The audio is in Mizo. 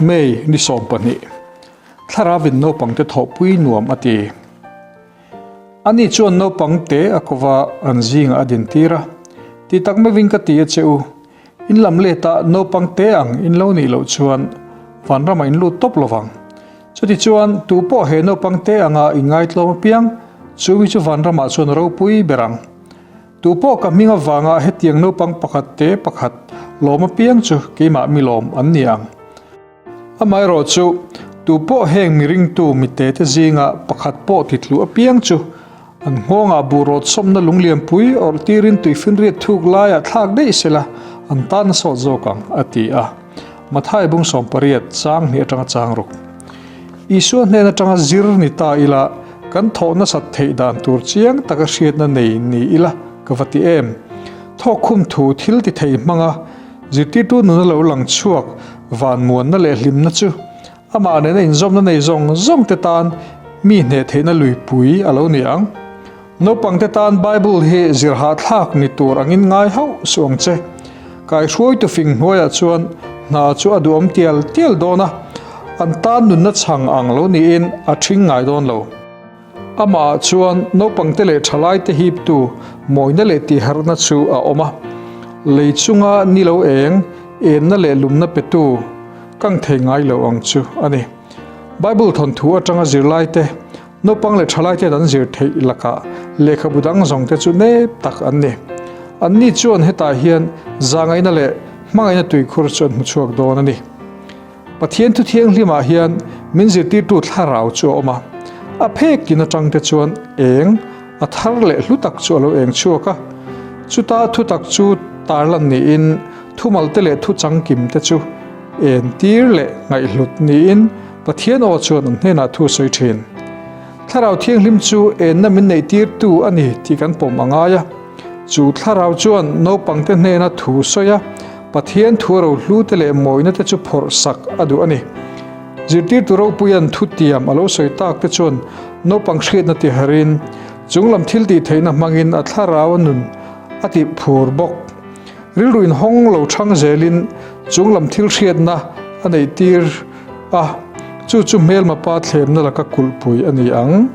May ni 12. Thlarauin naupangte thawhpui nuam a ti. Ani chuan naupangte a kova an zingah a dintir a, Ti tak meuhin ka ti a che u, in lam letah naupangte ang in lo nih loh chuan vanramah in lut tawp lovang. Chutichuan, tu pawh he naupangte anga i ngaitlawm apiang, chu mi chu vanramah chuan ropui ber ang. Tu pawh ka hming avanga hetiang naupang pakhat te pakhat lawm apiang chu keimah mi lawm an ni ang. Amaherawh chu, tu pawh heng mi ringtu mite te zinga pakhat pawh titlu apiang chu an nghawngah buh rawt sawmna lunglianpui awrh tirin tuifinriat thuk laiah thlak daih sela an tan a sawt zawk ang, a ti a. Mathai bung 18 chang hnih atanga chang ruk. Isua hnen atanga zir ni ta ila, kan thawh nasat theih dan tur chiang taka hriatna nei ni ila ka va ti em? Thawkkhum thu thil ti thei hmanga zirtirtu nuna lo lang chhuak van muanna leh hlimna chu amah nena inzawmna nei zawng zawng te tan mi hneh theihna luipui a lo ni ang. Naupangte tan Bible hi zir hahthlak ni tur angin ngai hauh suh ang che. Kaihruaitu fing hnuaiah chuan hna chu a duhawm tial tial dawn a, an tan nunna chhang ang lo niin a ṭhing ngai dawn lo. Amahah chuan naupangte leh ṭhalaite hiptu mawina leh tihharhna chu a awm a, lei chunga ni lo eng, enna leh lumna petu kang thei ngai lo ang chu a ni. Bible thawnthu aṭanga zirlaite Naupang leh ṭhalaite'n an zir theih lakah lehkhabu dang zawngte chu nep tak an ni. Anni chuan hetah hian zahngaihna leh hmangaihna tuikhur chu an hmu chhuak dawn a ni. Pathian thu thianghlimah hian min zirtirtu thlarau chu a awm a, a phek tin aṭangte chuan eng a thar leh hlu tak chu a lo eng chhuak a. Chuta thutak chu tarlan niin thumalte leh thuchangkimte chu entir leh ngaihhlut niin Pathian aw chuan an hnenah thu a sawi thin. Thlarau Thianghlim chu enna min neihtirtu a ni tih kan pawm a ngai a. Chu thlarau chuan naupangte hnena thu sawi a, Pathian thu a rohlute leh mawinate chu phawrh sak a duh a ni. Zirtirtu ropuia'n thutiam a lo sawi tak te chuan naupang hriatna tiharin, chunglam thil tih theihna hmangin a thlarau a nun a tih phur bawk. Rilru inhawng lo chhang zelin chunglam thil hriatna a neihtir a, chu chu hmelma pa thlemna laka kulhpui a ni ang.